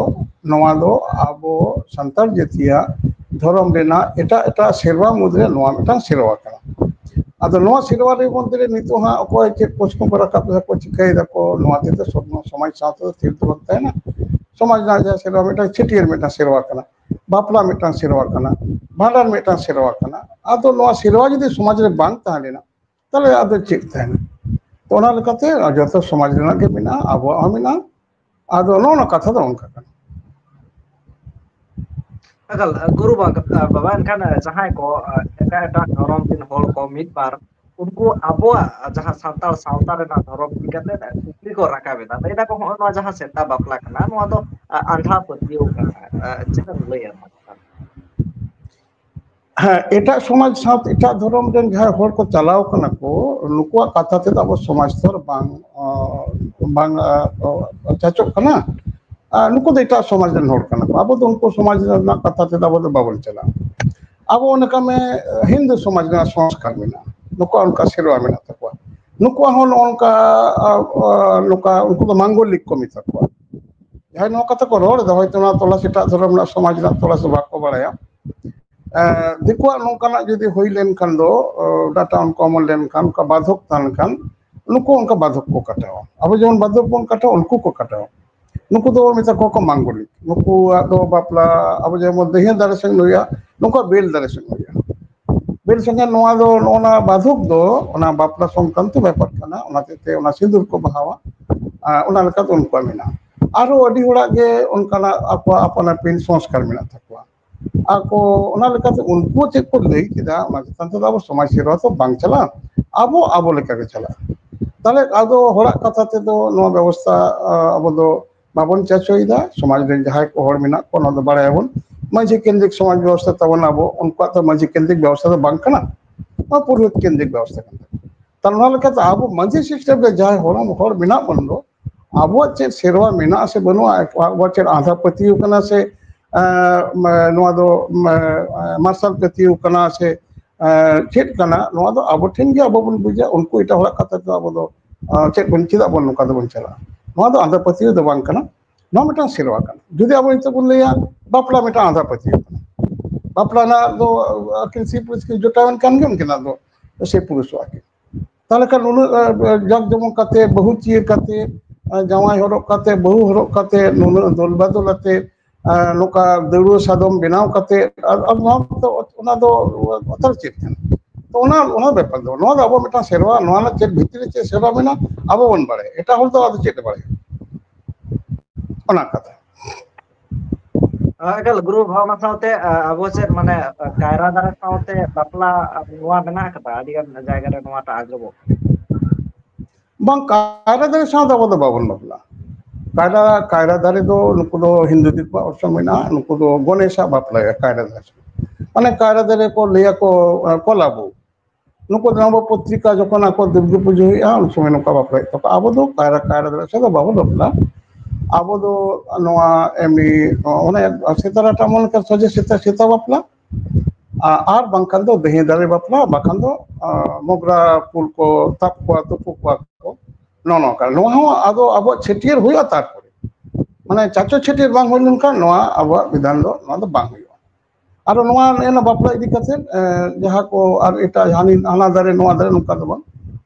ᱱᱚᱣᱟ ᱫᱚ ᱟᱵᱚ ᱥᱟᱱᱛᱟᱲ ᱡᱟᱹᱛᱤᱭᱟᱜ ᱫᱷᱚᱨᱚᱢ ᱨᱮᱱᱟᱜ ᱮᱴᱟᱜ ᱮᱴᱟᱜ ᱥᱮᱨᱣᱟ ᱢᱩᱫᱽᱨᱮ ᱱᱚᱣᱟ ᱢᱤᱫᱴᱟᱝ ᱥᱮᱨᱣᱟ ᱠᱟᱱᱟ᱾ ᱟᱫᱚ ᱱᱚᱣᱟ ᱥᱮᱨᱣᱟ ᱨᱮ ᱢᱚᱫᱽᱫᱷᱮ ᱨᱮ ᱱᱤᱛᱚᱜ ᱦᱟᱸᱜ ᱚᱠᱚᱭ ᱪᱮᱫ ᱯᱨᱚᱥᱱᱚ ᱠᱚ ᱨᱟᱠᱟᱵ ᱫᱟ ᱠᱚ, ᱪᱤᱠᱟᱹᱭ ᱫᱟᱠᱚ, ᱱᱚᱣᱟ ᱛᱮᱫᱚ ᱥᱚᱢᱟᱡᱽ ᱥᱟᱶᱛᱟ ᱫᱚ ᱛᱷᱤᱨ ᱫᱚ ᱵᱟᱝ ᱛᱟᱦᱮᱱᱟ᱾ ᱥᱚᱢᱟᱡᱽ ᱨᱮᱱᱟᱜ ᱡᱟᱦᱟᱸ ᱥᱮᱨᱣᱟ, ᱢᱤᱫᱴᱟᱝ ᱪᱷᱟᱹᱴᱭᱟᱹᱨ ᱢᱤᱫᱴᱟᱝ ᱥᱮᱨᱣᱟ ᱠᱟᱱᱟ, ᱵᱟᱯᱞᱟ ᱢᱤᱫᱴᱟᱝ ᱥᱮᱨᱣᱟ ᱠᱟᱱᱟ, ᱵᱷᱟᱸᱰᱟᱱ ᱢᱤᱫᱴᱟᱝ ᱥᱮᱨᱣᱟ ᱠᱟᱱᱟ᱾ ᱟᱫᱚ ᱱᱚᱣᱟ ᱥᱮᱨᱣᱟ ᱡᱩᱫᱤ ᱥᱚᱢᱟᱡᱽ ᱨᱮ ᱵᱟᱝ ᱛᱟᱦᱮᱸ ᱞᱮᱱᱟ, ᱛᱟᱦᱞᱮ ᱟᱫᱚ ᱪᱮᱫ ᱛᱟᱦᱮᱱᱟ? ᱛᱚ, ᱚᱱᱟ ᱞᱮᱠᱟᱛᱮ ᱡᱚᱛᱚ ᱥᱚᱢᱟᱡᱽ ᱨᱮᱱᱟᱜ ᱜᱮ ᱢᱮᱱᱟᱜᱼᱟ, ᱟᱵᱚᱣᱟᱜ ᱦᱚᱸ ᱢᱮᱱᱟᱜᱼᱟ᱾ ᱟᱫᱚ ᱱᱚᱜᱼᱚ ᱱᱚᱣᱟ ᱠᱟᱛᱷᱟ ᱫᱚ ᱚᱱᱠᱟ ᱠᱟᱱᱟ᱾ ᱮᱠᱟᱞ, ᱜᱩᱨᱩ ᱵᱟ-, ᱵᱟᱵᱟ, ᱮᱱᱠᱷᱟᱱ ᱡᱟᱦᱟᱸᱭ ᱠᱚ, ᱮᱴᱟᱜ ᱮᱴᱟᱜ ᱫᱷᱚᱨᱚᱢ ᱨᱮᱱ ᱦᱚᱲ ᱠᱚ ᱢᱤᱫ ᱵᱟᱨ, ᱩᱱᱠᱩ ᱟᱵᱚᱣᱟᱜ ᱡᱟᱦᱟᱸ ᱥᱟᱱᱛᱟᱲ ᱥᱟᱶᱛᱟ ᱨᱮᱱᱟᱜ ᱫᱷᱚᱨᱚᱢ ᱤᱫᱤ ᱠᱟᱛᱮ ᱠᱩᱠᱞᱤ ᱠᱚ ᱨᱟᱠᱟᱵ ᱮᱫᱟ, ᱞᱟᱹᱭ ᱫᱟᱠᱚ, ᱦᱚᱸᱜᱼᱚ ᱱᱚᱣᱟ ᱡᱟᱦᱟᱸ ᱥᱮᱛᱟ ᱵᱟᱯᱞᱟ ᱠᱟᱱᱟ, ᱱᱚᱣᱟ ᱫᱚ, ᱟ, ᱟᱸᱫᱷᱟ ᱯᱟᱹᱛᱭᱟᱹᱣ ᱠᱟᱱᱟ᱾ ᱟ, ᱪᱮᱫ ᱮᱢ ᱞᱟᱹᱭᱟ ᱱᱚᱣᱟ ᱪᱮᱛᱟᱱ ᱨᱮ? ᱦᱮᱸ, ᱮᱴᱟᱜ ᱥᱚᱢᱟᱡᱽ ᱥᱟᱶᱛᱮ ᱮᱴᱟᱜ ᱫᱷᱚᱨᱚᱢ ᱨᱮᱱ ᱡᱟᱦᱟᱸᱭ ᱦᱚᱲ ᱠᱚ ᱪᱟᱞᱟᱣ ᱠᱟᱱᱟ ᱠᱚ, ᱱᱩᱠᱩᱣᱟᱜ ᱠᱟᱛᱷᱟ ᱛᱮᱫᱚ ᱟᱵᱚ ᱥᱚᱢᱟᱡᱽ ᱛᱚ ᱵᱟᱝ, ᱚ, ᱵᱟᱝ, ᱚ, ᱪᱟᱪᱚᱜ ᱠᱟᱱᱟ᱾ ᱟᱨ ᱱᱩᱠᱩ ᱫᱚ ᱮᱴᱟᱜ ᱥᱚᱢᱟᱡᱽ ᱨᱮᱱ ᱦᱚᱲ ᱠᱟᱱᱟ ᱠᱚ᱾ ᱟᱵᱚ ᱫᱚ ᱩᱱᱠᱩ ᱥᱚᱢᱟᱡᱽ ᱨᱮᱱᱟᱜ ᱠᱟᱛᱷᱟ ᱛᱮᱫᱚ ᱟᱵᱚ ᱫᱚ ᱵᱟᱵᱚᱱ ᱪᱟᱞᱟᱜᱼᱟ᱾ ᱟᱵᱚ ᱚᱱᱮ ᱠᱟᱜ ᱢᱮ, ᱦᱤᱱᱫᱩ ᱥᱚᱢᱟᱡᱽ ᱨᱮᱱᱟᱜ ᱥᱚᱝᱥᱠᱟᱨ ᱢᱮᱱᱟᱜᱼᱟ, ᱱᱩᱠᱩᱣᱟᱜ ᱚᱱᱠᱟ ᱥᱮᱨᱣᱟ ᱢᱮᱱᱟᱜ ᱛᱟᱠᱚᱣᱟ, ᱱᱩᱠᱩᱣᱟᱜ ᱦᱚᱸ ᱱᱚᱜᱼᱚ ᱱᱚᱝᱠᱟ, ᱟ, ᱟ, ᱱᱚᱝᱠᱟ ᱩᱱᱠᱩ ᱫᱚ ᱢᱟᱝᱜᱚᱞᱤᱠ ᱠᱚ ᱢᱮᱛᱟ ᱠᱚᱣᱟ᱾ ᱡᱟᱦᱟᱸᱭ ᱱᱚᱣᱟ ᱠᱟᱛᱷᱟ ᱠᱚ ᱨᱚᱲ ᱮᱫᱟ, ᱦᱚᱭᱛᱳ ᱱᱚᱣᱟ ᱛᱚᱞᱟᱥ ᱮᱴᱟᱜ ᱫᱷᱚᱨᱚᱢ ᱨᱮᱱᱟᱜ ᱥᱚᱢᱟᱡᱽ ᱨᱮᱱᱟᱜ ᱛᱚᱞᱟᱥ ᱫᱚ ᱵᱟᱠᱚ ᱵᱟᱲᱟᱭᱟ᱾ ᱮᱸ, ᱫᱤᱠᱩᱣᱟᱜ ᱱᱚᱝᱠᱟᱱᱟᱜ ᱡᱩᱫᱤ ᱦᱩᱭ ᱞᱮᱱᱠᱷᱟᱱ ᱫᱚ, ᱚ, data uncommon ᱞᱮᱱᱠᱷᱟᱱ, ᱚᱱᱠᱟ ᱵᱟᱫᱷᱚᱠ ᱛᱟᱦᱮᱸ ᱞᱮᱱᱠᱷᱟᱱ, ᱱᱩᱠᱩ ᱚᱱᱠᱟ ᱵᱟᱫᱷᱚᱠ ᱠᱚ ᱠᱟᱴᱟᱣᱟ᱾ ᱟᱵᱚ ᱡᱮᱢᱚᱱ ᱵᱟᱫᱷᱚᱠ ᱵᱚᱱ ᱠᱟᱴᱟᱣᱟ, ᱩᱱᱠᱩ ᱠᱚ ᱠᱟᱴᱟᱣᱟ᱾ ᱱᱩᱠᱩ ᱫᱚ ᱢᱮᱛᱟ ᱠᱚᱣᱟ ᱠᱚ ᱢᱟᱝᱜᱚᱞᱤᱠ᱾ ᱱᱩᱠᱩᱣᱟᱜ ᱫᱚ ᱵᱟᱯᱞᱟ, ᱟᱵᱚ ᱡᱮᱢᱚᱱ ᱫᱟᱹᱭᱦᱟᱹ ᱫᱟᱨᱮ ᱥᱮᱫ ᱦᱩᱭᱩᱜᱼᱟ, ᱱᱩᱠᱩᱣᱟᱜ ᱵᱮᱞ ᱫᱟᱨᱮ ᱥᱮᱫ ᱦᱩᱭᱩᱜᱼᱟ᱾ ᱵᱮᱞ ᱥᱮᱫ ᱱᱚᱣᱟ ᱫᱚ, ᱱᱚᱜᱼᱚ ᱱᱟ ᱵᱟᱫᱷᱚᱠ ᱫᱚ ᱚᱱᱟ ᱵᱟᱯᱞᱟ ᱥᱚᱝᱠᱨᱟᱱᱛᱚ ᱵᱮᱯᱟᱨ ᱠᱟᱱᱟ, ᱚᱱᱟ ᱦᱚᱛᱮᱡ ᱛᱮ ᱚᱱᱟ ᱥᱤᱸᱫᱩᱨ ᱠᱚ ᱵᱟᱦᱟᱣᱟ᱾ ᱟᱨ ᱚᱱᱟ ᱞᱮᱠᱟᱛᱮ ᱩᱱᱠᱩᱣᱟᱜ ᱢᱮᱱᱟᱜᱼᱟ᱾ ᱟᱨᱦᱚᱸ ᱟᱹᱰᱤ ᱦᱚᱲᱟᱜ ᱜᱮ ᱚᱱᱠᱟᱱᱟᱜ ᱟᱠᱚᱣᱟᱜ ᱟᱯᱟᱱ ᱟᱹᱯᱤᱱ ᱥᱚᱝᱥᱠᱟᱨ ᱢᱮᱱᱟᱜ ᱛᱟᱠᱚᱣᱟ᱾ ᱟᱠᱚ ᱚᱱᱟ ᱞᱮᱠᱟᱛᱮ ᱩᱱᱠᱩ ᱪᱮᱫ ᱠᱚ ᱞᱟᱹᱭ ᱠᱮᱫᱟ, ᱚᱱᱟ ᱪᱮᱛᱟᱱ ᱛᱮᱫᱚ ᱟᱵᱚ ᱥᱚᱢᱟᱡᱽ ᱥᱮᱨᱣᱟ ᱫᱚ ᱵᱟᱝ ᱪᱟᱞᱟᱜᱼᱟ, ᱟᱵᱚ ᱟᱵᱚ ᱞᱮᱠᱟ ᱜᱮ ᱪᱟᱞᱟᱜᱼᱟ᱾ ᱛᱟᱦᱞᱮ ᱟᱫᱚ ᱦᱚᱲᱟᱜ ᱠᱟᱛᱷᱟ ᱛᱮᱫᱚ ᱱᱚᱣᱟ ᱵᱮᱵᱚᱥᱛᱷᱟ, ᱟ, ᱟᱵᱚ ᱫᱚ ᱵᱟᱵᱚᱱ ᱪᱟᱪᱚᱭᱮᱫᱟ᱾ ᱥᱚᱢᱟᱡᱽ ᱨᱮᱱ ᱡᱟᱦᱟᱸᱭ ᱠᱚ ᱦᱚᱲ ᱢᱮᱱᱟᱜ ᱠᱚᱣᱟ, ᱚᱱᱟ ᱫᱚ ᱵᱟᱲᱟᱭᱟᱵᱚᱱ, ᱢᱟᱹᱡᱷᱤ ᱠᱮᱱᱫᱨᱤᱠ ᱥᱚᱢᱟᱡᱽ ᱵᱮᱵᱚᱥᱛᱷᱟ ᱛᱟᱵᱚᱱ, ᱟᱵᱚ ᱩᱱᱠᱩᱣᱟᱜ ᱫᱚ ᱢᱟᱹᱡᱷᱤ ᱠᱮᱱᱫᱨᱤᱠ ᱵᱮᱵᱚᱥᱛᱷᱟ ᱫᱚ ᱵᱟᱝ ᱠᱟᱱᱟ, ᱱᱚᱣᱟ ᱯᱩᱨᱳᱦᱤᱛ ᱠᱮᱱᱫᱨᱤᱠ ᱵᱮᱵᱚᱥᱛᱷᱟ ᱠᱟᱱ ᱛᱟᱵᱚᱱᱟ᱾ ᱛᱟᱦᱞᱮ ᱱᱚᱣᱟ ᱞᱮᱠᱟᱛᱮ ᱟᱵᱚ ᱢᱟᱹᱡᱷᱤ ᱥᱤᱥᱴᱮᱢ ᱨᱮ ᱡᱟᱦᱟᱸᱭ ᱦᱚᱲ, ᱦᱚᱲ ᱢᱮᱱᱟᱜ ᱵᱚᱱ ᱫᱚ, ᱟᱵᱚᱣᱟᱜ ᱪᱮᱫ ᱥᱮᱨᱣᱟ ᱢᱮᱱᱟᱜᱼᱟ ᱥᱮ ᱵᱟᱹᱱᱩᱜᱼᱟ, ᱟᱵᱚᱣᱟᱜ ᱪᱮᱫ ᱟᱸᱫᱷᱟ ᱯᱟᱹᱛᱭᱟᱹᱣ ᱠᱟᱱᱟ ᱥᱮ, ᱮᱸ, ᱱᱚᱣᱟ ᱫᱚ, ᱮᱸ, ᱢᱟᱨᱥᱟᱞ ᱯᱟᱹᱛᱭᱟᱹᱣ ᱠᱟᱱᱟ ᱥᱮ, ᱮᱸ, ᱪᱮᱫ ᱠᱟᱱᱟ, ᱱᱚᱣᱟ ᱫᱚ ᱟᱵᱚ ᱴᱷᱮᱱ ᱜᱮ ᱟᱵᱚ ᱵᱚᱱ ᱵᱩᱡᱟ᱾ ᱩᱱᱠᱩ ᱮᱴᱟᱜ ᱦᱚᱲᱟᱜ ᱠᱟᱛᱷᱟ ᱛᱮᱫᱚ ᱟᱵᱚ ᱫᱚ, ᱮᱸ, ᱪᱮᱫ ᱵᱚᱱ, ᱪᱮᱫᱟᱜ ᱵᱚᱱ ᱱᱚᱝᱠᱟ ᱫᱚᱵᱚᱱ ᱪᱟᱞᱟᱜᱼᱟ? ᱱᱚᱣᱟ ᱫᱚ ᱟᱸᱫᱷᱟ ᱯᱟᱹᱛᱭᱟᱹᱣ ᱫᱚ ᱵᱟᱝ ᱠᱟᱱᱟ, ᱱᱚᱣᱟ ᱢᱤᱫᱴᱟᱝ ᱥᱮᱨᱣᱟ ᱠᱟᱱᱟ᱾ ᱡᱩᱫᱤ ᱟᱵᱚ ᱱᱤᱛᱚᱜ ᱵᱚᱱ ᱞᱟᱹᱭᱟ ᱵᱟᱯᱞᱟ ᱢᱤᱫᱴᱟᱝ ᱟᱸᱫᱷᱟ ᱯᱟᱹᱛᱭᱟᱹᱣ ᱠᱟᱱᱟ, ᱵᱟᱯᱞᱟ ᱨᱮᱱᱟᱜ ᱫᱚ ᱟᱹᱠᱤᱱ ᱥᱤ ᱯᱩᱨᱩᱥ ᱠᱤᱱ ᱡᱚᱴᱟᱣ ᱮᱱ ᱠᱷᱟᱱ ᱜᱮ ᱩᱱᱠᱤᱱᱟᱜ ᱫᱚ ᱥᱤ ᱯᱩᱨᱩᱥᱚᱜᱼᱟ ᱠᱤᱱ᱾ ᱛᱟᱦᱞᱮ ᱠᱷᱟᱱ ᱩᱱᱟᱹᱜ, ᱟ, ᱟ, ᱡᱟᱠ ᱡᱚᱢᱚᱠ ᱠᱟᱛᱮ, ᱵᱟᱹᱦᱩ ᱪᱤᱭᱟᱹ ᱠᱟᱛᱮ, ᱟ, ᱡᱟᱶᱟᱭ ᱦᱚᱨᱚᱜ ᱠᱟᱛᱮ, ᱵᱟᱹᱦᱩ ᱦᱚᱨᱚᱜ ᱠᱟᱛᱮ, ᱱᱩᱱᱟᱹᱜ ᱫᱚᱞ ᱵᱟᱫᱚᱞ ᱟᱛᱮ, ᱟ, ᱱᱚᱝᱠᱟ ᱫᱟᱹᱣᱲᱟᱹ ᱥᱟᱫᱚᱢ ᱵᱮᱱᱟᱣ ᱠᱟᱛᱮ, ᱟᱨ, ᱟᱨ ᱱᱚᱣᱟ ᱫᱚ, ᱚᱱᱟ ᱫᱚ ᱚᱛᱷᱟᱨ ᱪᱮᱫ ᱠᱟᱱᱟ? ᱛᱚ ᱚᱱᱟ, ᱚᱱᱟ ᱵᱮᱯᱟᱨ ᱫᱚ, ᱱᱚᱣᱟ ᱫᱚ ᱟᱵᱚ ᱢᱤᱫᱴᱟᱝ ᱥᱮᱨᱣᱟ, ᱱᱚᱣᱟ ᱨᱮᱱᱟᱜ ᱪᱮᱫ ᱵᱷᱤᱛᱨᱤ ᱨᱮ ᱪᱮᱫ ᱥᱮᱨᱣᱟ ᱢᱮᱱᱟᱜᱼᱟ, ᱟᱵᱚ ᱵᱚᱱ ᱵᱟᱲᱟᱭᱟ, ᱮᱴᱟᱜ ᱦᱚᱲ ᱫᱚ ᱟᱫᱚ ᱪᱮᱫ ᱮ ᱵᱟᱲᱟᱭᱟ? ᱚᱱᱟ ᱠᱟᱛᱷᱟ᱾ ᱟ, ᱮᱠᱟᱞ ᱜᱩᱨᱩ ᱵᱷᱟᱣᱱᱟ ᱥᱟᱶᱛᱮ, ᱟ, ᱟᱵᱚ ᱪᱮᱫ ᱢᱟᱱᱮ, ᱟ, ᱠᱟᱭᱨᱟ ᱫᱟᱨᱮ ᱥᱟᱶᱛᱮ ᱵᱟᱯᱞᱟ, ᱟ, ᱱᱚᱣᱟ ᱢᱮᱱᱟᱜ ᱟᱠᱟᱫᱟ, ᱟᱹᱰᱤ ᱜᱟᱱ ᱡᱟᱭᱜᱟ ᱨᱮ ᱱᱚᱣᱟᱴᱟᱜ ᱟᱸᱡᱚᱢᱚᱜ ᱠᱟᱱᱟ᱾ ᱵᱟᱝ, ᱠᱟᱭᱨᱟ ᱫᱟᱨᱮ ᱥᱟᱶ ᱫᱚ ᱟᱵᱚ ᱫᱚ ᱵᱟᱵᱚᱱ ᱵᱟᱯᱞᱟᱜᱼᱟ᱾ ᱠᱟᱭᱨᱟ, ᱠᱟᱭᱨᱟ ᱫᱟᱨᱮ ᱫᱚ ᱱᱩᱠᱩ ᱫᱚ ᱦᱤᱱᱫᱩ ᱫᱤᱠᱩᱣᱟᱜ ᱚᱨᱥᱚᱝ ᱢᱮᱱᱟᱜᱼᱟ, ᱱᱩᱠᱩ ᱫᱚ ᱜᱚᱱᱮᱥᱟᱜ ᱵᱟᱯᱞᱟ ᱦᱩᱭᱩᱜᱼᱟ ᱠᱟᱭᱨᱟ ᱫᱟᱨᱮ ᱥᱟᱶ᱾ ᱢᱟᱱᱮ ᱠᱟᱭᱨᱟ ᱫᱟᱨᱮ ᱠᱚ ᱞᱟᱹᱭᱟᱠᱚ ᱠᱚᱞᱟᱵᱩ᱾ ᱱᱩᱠᱩ ᱫᱚ ᱱᱚᱵᱚ ᱯᱚᱛᱨᱤᱠᱟ ᱡᱚᱠᱷᱚᱱ ᱟᱠᱚ ᱫᱩᱨᱜᱟᱹ ᱯᱩᱡᱟᱹ ᱦᱩᱭᱩᱜᱼᱟ, ᱩᱱ ᱥᱚᱢᱚᱭ ᱱᱚᱝᱠᱟ ᱵᱟᱯᱞᱟ ᱦᱩᱭᱩᱜ ᱛᱟᱠᱚᱣᱟ᱾ ᱟᱵᱚ ᱫᱚ ᱠᱟᱭᱨᱟ ᱠᱟᱭᱨᱟ ᱫᱟᱨᱮ ᱥᱮᱫ ᱫᱚ ᱵᱟᱵᱚ ᱵᱟᱯᱞᱟ᱾ ᱟᱵᱚ ᱫᱚ ᱱᱚᱣᱟ ᱮᱢᱱᱤ ᱚᱱᱮ ᱥᱮᱛᱟ ᱰᱟᱴᱟ ᱢᱚᱱᱮ ᱠᱟᱨ ᱥᱚᱡᱷᱮ ᱥᱮᱛᱟ ᱥᱮᱛᱟ ᱵᱟᱯᱞᱟ, ᱟᱨ ᱵᱟᱝᱠᱷᱟᱱ ᱫᱚ ᱫᱟᱹᱦᱤ ᱫᱟᱨᱮ ᱵᱟᱯᱞᱟ, ᱵᱟᱠᱷᱟᱱ ᱫᱚ ᱢᱚᱜᱽᱨᱟ ᱯᱷᱩᱞ ᱠᱚ ᱛᱟᱵ ᱠᱚᱣᱟ, ᱛᱩᱯᱩ ᱠᱚᱣᱟ ᱠᱚ, ᱱᱚᱜᱼᱚ ᱱᱚᱝᱠᱟ᱾ ᱱᱚᱣᱟ ᱦᱚᱸ ᱟᱫᱚ ᱟᱵᱚᱣᱟᱜ ᱪᱷᱟᱹᱴᱭᱟᱹᱨ ᱦᱩᱭᱩᱜᱼᱟ, ᱛᱟᱨᱯᱚᱨᱮ ᱢᱟᱱᱮ ᱪᱟᱪᱚ ᱪᱷᱟᱹᱴᱭᱟᱹᱨ ᱵᱟᱝ ᱦᱩᱭ ᱞᱮᱱᱠᱷᱟᱱ ᱱᱚᱣᱟ ᱟᱵᱚᱣᱟᱜ ᱵᱤᱫᱷᱟᱱ ᱫᱚ ᱱᱚᱣᱟ ᱫᱚ ᱵᱟᱝ ᱦᱩᱭᱩᱜᱼᱟ᱾ ᱟᱨᱚ ᱱᱚᱣᱟ ᱱᱤᱭᱟᱹ ᱵᱟᱯᱞᱟ ᱤᱫᱤ ᱠᱟᱛᱮ ᱡᱟᱦᱟᱸ ᱠᱚ ᱟᱨ ᱮᱴᱟᱜ ᱦᱟᱱᱟ ᱫᱟᱨᱮ ᱱᱚᱣᱟ ᱫᱟᱨᱮ ᱱᱚᱝᱠᱟ ᱫᱚ ᱵᱟᱝ,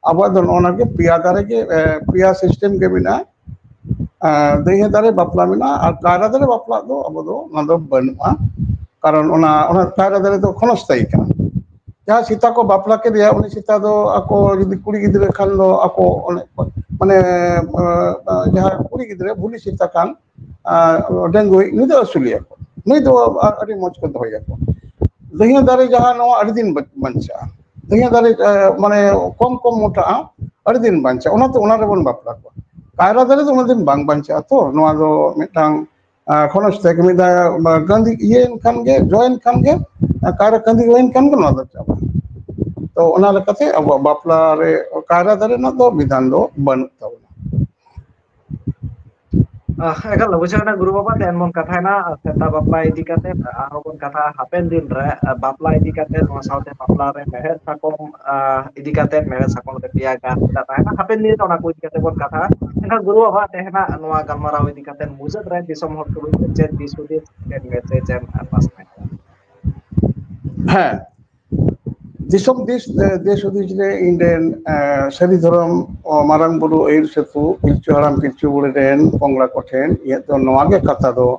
ᱟᱵᱚᱣᱟᱜ ᱫᱚ ᱱᱚᱜᱼᱚ ᱱᱟ ᱜᱮ ᱯᱮᱭᱟ ᱫᱟᱨᱮ ᱜᱮ, ᱯᱮᱭᱟ ᱥᱤᱥᱴᱮᱢ ᱜᱮ ᱢᱮᱱᱟᱜᱼᱟ᱾ ᱫᱟᱹᱦᱤ ᱫᱟᱨᱮ ᱵᱟᱯᱞᱟ ᱢᱮᱱᱟᱜᱼᱟ, ᱟᱨ ᱠᱟᱭᱨᱟ ᱫᱟᱨᱮ ᱵᱟᱯᱞᱟ ᱫᱚ ᱟᱵᱚ ᱫᱚ ᱚᱱᱟ ᱫᱚ ᱵᱟᱹᱱᱩᱜᱼᱟ, ᱠᱟᱨᱚᱱ ᱚᱱᱟ ᱚᱱᱟ ᱠᱟᱭᱨᱟ ᱫᱟᱨᱮ ᱫᱚ ᱠᱷᱚᱱᱚᱥᱛᱟᱭᱤ ᱠᱟᱱᱟ᱾ ᱡᱟᱦᱟᱸ ᱥᱮᱛᱟ ᱠᱚ ᱵᱟᱯᱞᱟ ᱠᱮᱫᱮᱭᱟ, ᱩᱱᱤ ᱥᱮᱛᱟ ᱫᱚ ᱟᱠᱚ ᱡᱩᱫᱤ ᱠᱩᱲᱤ ᱜᱤᱫᱽᱨᱟᱹ ᱠᱷᱟᱱ ᱫᱚ ᱟᱠᱚ ᱚᱱᱮ ᱢᱟᱱᱮ ᱡᱟᱦᱟᱸ ᱠᱩᱲᱤ ᱜᱤᱫᱽᱨᱟᱹ ᱵᱷᱩᱞᱤ ᱥᱮᱛᱟ ᱠᱷᱟᱱ ᱰᱟᱺᱜᱩᱣᱟᱹ ᱱᱩᱭ ᱫᱚ ᱟᱹᱥᱩᱞᱮᱭᱟ ᱠᱚ, ᱱᱩᱭ ᱫᱚ ᱟᱹᱰᱤ ᱢᱚᱡᱽ ᱠᱚ ᱫᱚᱦᱚᱭᱮᱭᱟ ᱠᱚ᱾ ᱫᱟᱹᱦᱤ ᱫᱟᱨᱮ ᱡᱟᱦᱟᱸ ᱱᱚᱣᱟ ᱟᱹᱰᱤ ᱫᱤᱱ ᱵᱟᱧᱪᱟᱜᱼᱟ, ᱫᱟᱹᱦᱤ ᱫᱟᱨᱮ ᱢᱟᱱᱮ ᱠᱚᱢ ᱠᱚᱢ ᱢᱚᱴᱟᱜᱼᱟ, ᱟᱹᱰᱤ ᱫᱤᱱ ᱵᱟᱧᱪᱟᱜᱼᱟ, ᱚᱱᱟᱛᱮ ᱚᱱᱟ ᱨᱮᱵᱚᱱ ᱵᱟᱯᱞᱟ ᱠᱚᱣᱟ᱾ ᱠᱟᱭᱨᱟ ᱫᱟᱨᱮ ᱫᱚ ᱩᱱᱟᱹᱜ ᱫᱤᱱ ᱵᱟᱝ ᱵᱟᱧᱪᱟᱜᱼᱟ, ᱛᱚ ᱱᱚᱣᱟ ᱫᱚ ᱢᱤᱫᱴᱟᱝ ᱠᱷᱚᱱᱚᱥ ᱛᱮ ᱢᱤᱫ ᱫᱷᱟᱣ ᱠᱟᱹᱸᱫᱤ ᱤᱭᱟᱹᱭᱮᱱ ᱠᱷᱟᱱ ᱜᱮ, ᱡᱚᱭᱮᱱ ᱠᱷᱟᱱ ᱜᱮ, ᱠᱟᱭᱨᱟ ᱠᱟᱹᱸᱫᱤ ᱦᱩᱭᱮᱱ ᱠᱷᱟᱱ ᱜᱮ ᱱᱚᱣᱟ ᱫᱚ ᱪᱟᱵᱟᱜᱼᱟ᱾ ᱛᱚ ᱚᱱᱟ ᱞᱮᱠᱟᱛᱮ ᱟᱵᱚᱣᱟᱜ ᱵᱟᱯᱞᱟ ᱨᱮ ᱠᱟᱭᱨᱟ ᱫᱟᱨᱮ ᱨᱮᱱᱟᱜ ᱫᱚ ᱵᱤᱫᱷᱟᱱ ᱫᱚ ᱵᱟᱹᱱᱩᱜ ᱛᱟᱵᱚᱱᱟ᱾ ᱮᱠᱟᱞ ᱵᱩᱡᱷᱟᱹᱣ ᱮᱱᱟ ᱜᱩᱨᱩ ᱵᱟᱵᱟ, ᱛᱮᱦᱮᱧ ᱵᱚᱱ ᱠᱟᱛᱷᱟᱭᱮᱱᱟ ᱥᱮᱛᱟ ᱵᱟᱯᱞᱟ ᱤᱫᱤ ᱠᱟᱛᱮ, ᱟᱨᱦᱚᱸ ᱵᱚᱱ ᱠᱟᱛᱷᱟ ᱦᱟᱯᱮᱱ ᱫᱤᱱ ᱨᱮ ᱵᱟᱯᱞᱟ ᱤᱫᱤ ᱠᱟᱛᱮ, ᱱᱚᱣᱟ ᱥᱟᱶᱛᱮ ᱵᱟᱯᱞᱟ ᱨᱮ ᱢᱮᱲᱦᱮᱫ ᱥᱟᱠᱚᱢ ᱤᱫᱤ ᱠᱟᱛᱮ, ᱢᱮᱲᱦᱮᱫ ᱥᱟᱠᱚᱢ ᱨᱮ ᱯᱮᱭᱟ ᱜᱟᱨ ᱪᱮᱫᱟᱜ ᱛᱟᱦᱮᱱᱟ, ᱦᱟᱯᱮᱱ ᱫᱤᱱ ᱨᱮ ᱚᱱᱟ ᱠᱚ ᱤᱫᱤ ᱠᱟᱛᱮ ᱵᱚᱱ ᱠᱟᱛᱷᱟ᱾ ᱮᱱᱠᱷᱟᱱ ᱜᱩᱨᱩ ᱵᱟᱵᱟ, ᱛᱮᱦᱮᱧᱟᱜ ᱱᱚᱣᱟ ᱜᱟᱞᱢᱟᱨᱟᱣ ᱤᱫᱤ ᱠᱟᱛᱮ ᱢᱩᱪᱟᱹᱫ ᱨᱮ ᱫᱤᱥᱚᱢ ᱦᱚᱲ ᱠᱚ ᱞᱟᱹᱜᱤᱫ ᱪᱮᱫ ᱫᱤᱥ ᱦᱩᱫᱤᱥ, ᱪᱮᱫ ᱢᱮᱥᱮᱡᱽ ᱮᱢ ᱯᱟᱥᱱᱟᱣᱟ? ᱦᱮᱸ, ᱫᱤᱥᱚᱢ ᱫᱤᱥ ᱫᱮᱥ ᱦᱩᱫᱤᱥ ᱨᱮ ᱤᱧ ᱨᱮᱱ ᱥᱟᱹᱨᱤ ᱫᱷᱚᱨᱚᱢ ᱢᱟᱨᱟᱝ ᱵᱩᱨᱩ ᱟᱹᱭᱩᱨ ᱥᱮᱛᱩ ᱯᱤᱞᱪᱩ ᱦᱟᱲᱟᱢ ᱯᱤᱞᱪᱩ ᱵᱩᱲᱦᱤ ᱨᱮᱱ ᱯᱚᱝᱲᱟ ᱠᱚᱴᱷᱮᱱ ᱤᱧᱟᱹᱜ ᱫᱚ ᱱᱚᱣᱟ ᱜᱮ ᱠᱟᱛᱷᱟ ᱫᱚ,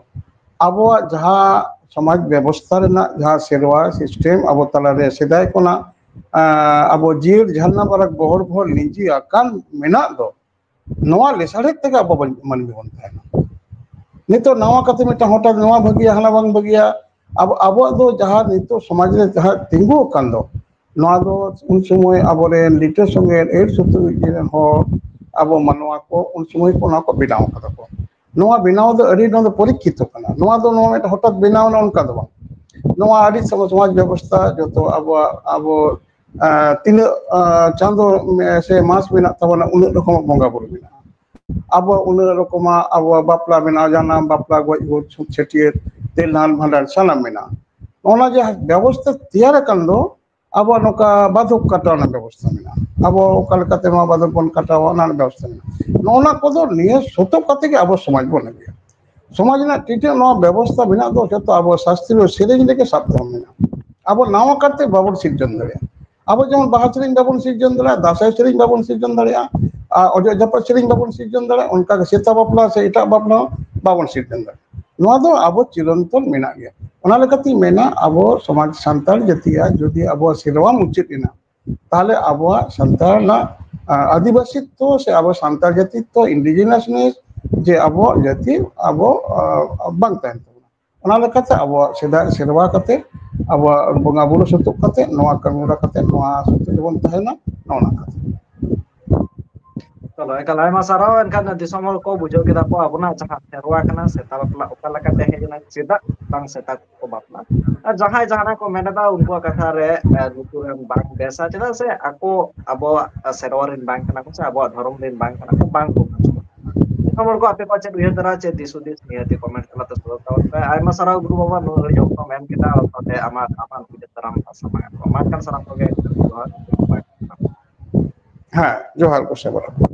ᱟᱵᱚᱣᱟᱜ ᱡᱟᱦᱟᱸ ᱥᱚᱢᱟᱡᱽ ᱵᱮᱵᱚᱥᱛᱷᱟ ᱨᱮᱱᱟᱜ ᱡᱟᱦᱟᱸ ᱥᱮᱨᱣᱟ ᱥᱤᱥᱴᱮᱢ ᱟᱵᱚ ᱛᱟᱞᱟᱨᱮ ᱥᱮᱫᱟᱭ ᱠᱷᱚᱱᱟᱜ ᱟᱵᱚ ᱡᱤᱭᱟᱹᱲ ᱡᱷᱟᱨᱱᱟ ᱵᱟᱨᱟᱠ ᱵᱚᱦᱚᱲ ᱵᱚᱦᱚᱲ ᱞᱤᱸᱡᱤ ᱟᱠᱟᱱ ᱢᱮᱱᱟᱜ ᱫᱚ, ᱱᱚᱣᱟ ᱞᱮᱥᱟᱲᱦᱮᱫ ᱛᱮᱜᱮ ᱟᱵᱚ ᱢᱟᱹᱱᱢᱤ ᱵᱚᱱ ᱛᱟᱦᱮᱱᱟ᱾ ᱱᱤᱛᱚᱜ ᱱᱟᱣᱟ ᱠᱟᱛᱮ ᱢᱤᱫᱴᱟᱝ ᱦᱚᱴᱟᱛ ᱱᱚᱣᱟ ᱵᱷᱟᱹᱜᱤᱭᱟ, ᱦᱟᱱᱟ ᱵᱟᱝ ᱵᱷᱟᱹᱜᱤᱭᱟ, ᱟᱵᱚ ᱟᱵᱚᱣᱟᱜ ᱫᱚ ᱡᱟᱦᱟᱸ ᱱᱤᱛᱚᱜ ᱥᱚᱢᱟᱡᱽ ᱨᱮ ᱡᱟᱦᱟᱸ ᱛᱤᱸᱜᱩ ᱟᱠᱟᱱ ᱫᱚ, ᱱᱚᱣᱟ ᱫᱚ ᱩᱱ ᱥᱚᱢᱚᱭ ᱟᱵᱚᱨᱮᱱ ᱞᱤᱴᱟᱹ ᱥᱚᱸᱜᱮ ᱮᱲ ᱥᱩᱛᱩᱜ ᱨᱮᱱ ᱦᱚᱲ, ᱟᱵᱚ ᱢᱟᱱᱣᱟ ᱠᱚ ᱩᱱ ᱥᱚᱢᱚᱭ ᱠᱚ ᱱᱚᱣᱟ ᱠᱚ ᱵᱮᱱᱟᱣ ᱠᱟᱫᱟ ᱠᱚ᱾ ᱱᱚᱣᱟ ᱵᱮᱱᱟᱣ ᱫᱚ ᱟᱹᱰᱤ, ᱱᱚᱣᱟ ᱫᱚ ᱯᱚᱨᱤᱠᱠᱷᱤᱛᱚ ᱠᱟᱱᱟ᱾ ᱱᱚᱣᱟ ᱫᱚ ᱱᱚᱣᱟ ᱢᱤᱫᱴᱟᱝ ᱦᱚᱴᱟᱛ ᱵᱮᱱᱟᱣ ᱮᱱᱟ ᱚᱱᱠᱟ ᱫᱚ ᱵᱟᱝ᱾ ᱱᱚᱣᱟ ᱟᱹᱰᱤ ᱥᱚᱢᱟᱡᱽ ᱵᱮᱵᱚᱥᱛᱷᱟ ᱡᱚᱛᱚ ᱟᱵᱚᱣᱟᱜ ᱟᱵᱚ ᱛᱤᱱᱟᱹᱜ ᱪᱟᱸᱫᱚ ᱥᱮ ᱢᱟᱥ ᱢᱮᱱᱟᱜ ᱛᱟᱵᱚᱱᱟ, ᱩᱱᱟᱹᱜ ᱨᱚᱠᱚᱢᱟᱜ ᱵᱚᱸᱜᱟ ᱵᱩᱨᱩ ᱢᱮᱱᱟᱜᱼᱟ᱾ ᱟᱵᱚ ᱩᱱᱟᱹᱜ ᱨᱚᱠᱚᱢᱟᱜ ᱟᱵᱚᱣᱟᱜ ᱵᱟᱯᱞᱟ ᱢᱮᱱᱟᱜᱼᱟ, ᱡᱟᱱᱟᱢ, ᱵᱟᱯᱞᱟ, ᱜᱚᱡ, ᱜᱩᱨ, ᱪᱷᱩᱛ, ᱪᱷᱟᱹᱴᱭᱟᱹᱨ, ᱛᱮᱞ ᱫᱟᱱ, ᱵᱷᱟᱸᱰᱟᱱ ᱥᱟᱱᱟᱢ ᱢᱮᱱᱟᱜᱼᱟ᱾ ᱚᱱᱟ ᱡᱟᱦᱟᱸ ᱵᱮᱵᱚᱥᱛᱷᱟ ᱛᱮᱭᱟᱨ ᱟᱠᱟᱱ ᱫᱚ ᱟᱵᱚᱣᱟᱜ ᱱᱚᱝᱠᱟ ᱵᱟᱫᱷᱚᱠ ᱠᱟᱴᱟᱣ ᱨᱮᱱᱟᱜ ᱵᱮᱵᱚᱥᱛᱷᱟ ᱢᱮᱱᱟᱜᱼᱟ᱾ ᱟᱵᱚ ᱚᱠᱟ ᱞᱮᱠᱟᱛᱮ ᱱᱚᱣᱟ ᱵᱟᱫᱷᱚᱠ ᱵᱚᱱ ᱠᱟᱴᱟᱣᱟ, ᱚᱱᱟ ᱨᱮᱱᱟᱜ ᱵᱮᱵᱚᱥᱛᱷᱟ ᱢᱮᱱᱟᱜᱼᱟ᱾ ᱱᱚᱜᱼᱚ ᱱᱚᱣᱟ ᱠᱚᱫᱚ ᱱᱤᱭᱟᱹ ᱥᱚᱛᱚ ᱠᱟᱛᱮ ᱜᱮ ᱟᱵᱚ ᱥᱚᱢᱟᱡᱽ ᱵᱚᱱ ᱟᱹᱜᱩᱭᱟ᱾ ᱥᱚᱢᱟᱡᱽ ᱨᱮᱱᱟᱜ ᱴᱤᱴᱟᱹ ᱱᱚᱣᱟ ᱵᱮᱵᱚᱥᱛᱷᱟ ᱢᱮᱱᱟᱜ ᱫᱚ ᱡᱚᱛᱚ ᱟᱵᱚ ᱥᱟᱥᱛᱨᱤᱭᱚ ᱥᱮᱨᱮᱧ ᱨᱮᱜᱮ ᱥᱟᱵ ᱫᱚᱦᱚ ᱢᱮᱱᱟᱜᱼᱟ᱾ ᱟᱵᱚ ᱱᱟᱣᱟ ᱠᱟᱨᱛᱮ ᱵᱟᱵᱚᱱ ᱥᱤᱨᱡᱚᱱ ᱫᱟᱲᱮᱭᱟᱜᱼᱟ᱾ ᱟᱵᱚ ᱡᱮᱢᱚᱱ ᱵᱟᱦᱟ ᱥᱮᱨᱮᱧ ᱵᱟᱵᱚᱱ ᱥᱤᱨᱡᱚᱱ ᱫᱟᱲᱮᱭᱟᱜᱼᱟ, ᱫᱟᱸᱥᱟᱭ ᱥᱮᱨᱮᱧ ᱵᱟᱵᱚᱱ ᱥᱤᱨᱡᱚᱱ ᱫᱟᱲᱮᱭᱟᱜᱼᱟ, ᱟᱨ ᱚᱡᱚᱜ ᱡᱟᱯᱟᱜ ᱥᱮᱨᱮᱧ ᱵᱟᱵᱚᱱ ᱥᱤᱨᱡᱚᱱ ᱫᱟᱲᱮᱭᱟᱜᱼᱟ, ᱚᱱᱠᱟᱜᱮ ᱥᱮᱛᱟ ᱵᱟᱯᱞᱟ ᱥᱮ ᱮᱴᱟᱜ ᱵᱟᱯᱞᱟ ᱦᱚᱸ ᱵᱟᱵᱚᱱ ᱥᱤᱨᱡᱚᱱ ᱫᱟᱲᱮᱭᱟᱜᱼᱟ᱾ ᱱᱚᱣᱟ ᱫᱚ ᱟᱵᱚ ᱪᱤᱨᱚᱱᱛᱚᱱ ᱢᱮᱱᱟᱜ ᱜᱮᱭᱟ᱾ ᱚᱱᱟ ᱞᱮᱠᱟᱛᱤᱧ ᱢᱮᱱᱟ, ᱟᱵᱚ ᱥᱚᱢᱟᱡᱽ ᱥᱟᱱᱛᱟᱲ ᱡᱟᱹᱛᱤᱭᱟᱜ ᱡᱩᱫᱤ ᱟᱵᱚᱣᱟᱜ ᱥᱮᱨᱣᱟ ᱢᱩᱪᱟᱹᱫ ᱮᱱᱟ, ᱛᱟᱦᱞᱮ ᱟᱵᱚᱣᱟᱜ ᱥᱟᱱᱛᱟᱲ ᱨᱮᱱᱟᱜ ᱟᱹᱫᱤᱵᱟᱹᱥᱤᱛᱛᱚ ᱥᱮ ᱟᱵᱚ ᱥᱟᱱᱛᱟᱲ ᱡᱟᱹᱛᱤᱛᱛᱚ, ᱤᱱᱰᱤᱡᱤᱱᱟᱥᱱᱮᱥ, ᱡᱮ ᱟᱵᱚᱣᱟᱜ ᱡᱟᱹᱛᱤ ᱟᱵᱚ ᱵᱟᱝ ᱛᱟᱦᱮᱱ ᱛᱟᱵᱚᱱᱟ᱾ ᱚᱱᱟ ᱞᱮᱠᱟᱛᱮ ᱟᱵᱚᱣᱟᱜ ᱥᱮᱫᱟᱭ ᱥᱮᱨᱣᱟ ᱠᱟᱛᱮ, ᱟᱵᱚᱣᱟᱜ ᱵᱚᱸᱜᱟ ᱵᱩᱨᱩ ᱥᱩᱛᱩᱜ ᱠᱟᱛᱮ, ᱱᱚᱣᱟ ᱠᱟᱹᱢᱤ ᱦᱚᱨᱟ ᱠᱟᱛᱮ, ᱱᱚᱣᱟ ᱥᱩᱛᱩᱜ ᱨᱮᱵᱚᱱ ᱛᱟᱦᱮᱱᱟ᱾ ᱱᱚᱜᱼᱚ ᱱᱚᱝᱠᱟ᱾ ᱪᱚᱞᱚ, ᱮᱠᱟᱞ ᱟᱭᱢᱟ ᱥᱟᱨᱦᱟᱣ᱾ ᱮᱱᱠᱷᱟᱱ ᱫᱤᱥᱚᱢ ᱦᱚᱲ ᱠᱚ ᱵᱩᱡᱷᱟᱹᱣ ᱠᱮᱫᱟ ᱠᱚ ᱟᱵᱚᱱᱟᱜ ᱡᱟᱦᱟᱸ ᱥᱮᱨᱣᱟ ᱠᱟᱱᱟ, ᱥᱮᱛᱟ ᱵᱟᱯᱞᱟ ᱚᱠᱟ ᱞᱮᱠᱟᱛᱮ ᱦᱮᱡ ᱮᱱᱟ, ᱪᱮᱫᱟᱜ ᱵᱟᱝ ᱥᱮᱛᱟ ᱠᱚ ᱵᱟᱯᱞᱟ᱾ ᱟᱨ ᱡᱟᱦᱟᱸᱭ ᱡᱟᱦᱟᱱᱟᱜ ᱠᱚ ᱢᱮᱱ ᱮᱫᱟ, ᱩᱱᱠᱩᱣᱟᱜ ᱠᱟᱛᱷᱟ ᱨᱮ ᱞᱩᱛᱩᱨ ᱮᱢ ᱵᱟᱝ ᱵᱮᱥᱟ, ᱪᱮᱫᱟᱜ ᱥᱮ ᱟᱠᱚ ᱟᱵᱚᱣᱟᱜ ᱥᱮᱨᱣᱟ ᱨᱮᱱ ᱵᱟᱝ ᱠᱟᱱᱟ ᱠᱚ ᱥᱮ ᱟᱵᱚᱣᱟᱜ ᱫᱷᱚᱨᱚᱢ ᱨᱮᱱ ᱵᱟᱝ ᱠᱟᱱᱟ ᱠᱚ, ᱵᱟᱝ ᱠᱚ ᱵᱩᱡᱷᱟᱹᱣᱟ᱾ ᱫᱤᱥᱚᱢ ᱦᱚᱲ ᱠᱚ ᱟᱯᱮ ᱠᱚᱣᱟᱜ ᱪᱮᱫ ᱩᱭᱦᱟᱹᱨ ᱫᱷᱟᱨᱟ, ᱪᱮᱫ ᱫᱤᱥ ᱦᱩᱫᱤᱥ, ᱱᱤᱦᱟᱹᱛ ᱠᱚᱢᱮᱱᱴ ᱛᱟᱞᱟᱛᱮ ᱥᱚᱫᱚᱨ ᱛᱟᱵᱚᱱ ᱯᱮ᱾ ᱟᱭᱢᱟ ᱥᱟᱨᱦᱟᱣ ᱜᱩᱨᱩ ᱵᱟᱵᱟ, ᱱᱩᱱᱟᱹᱜ ᱜᱷᱟᱹᱲᱤᱡ ᱚᱠᱛᱚᱢ ᱮᱢ ᱠᱮᱫᱟ, ᱚᱱᱟᱛᱮ ᱟᱢᱟᱜ ᱟᱢᱟᱜ ᱩᱭᱦᱟᱹᱨ ᱫᱷᱟᱨᱟᱢ ᱥᱟᱢᱟᱝ ᱟᱠᱟᱫ᱾ ᱢᱟ ᱮᱱᱠᱷᱟᱱ ᱥᱟᱱᱟᱢ ᱠᱚᱜᱮ ᱡᱚᱦᱟᱨ᱾ ᱦᱮᱸ, ᱡᱚᱦᱟᱨ ᱜᱚᱸᱥᱟᱭ ᱵᱟᱵᱟ᱾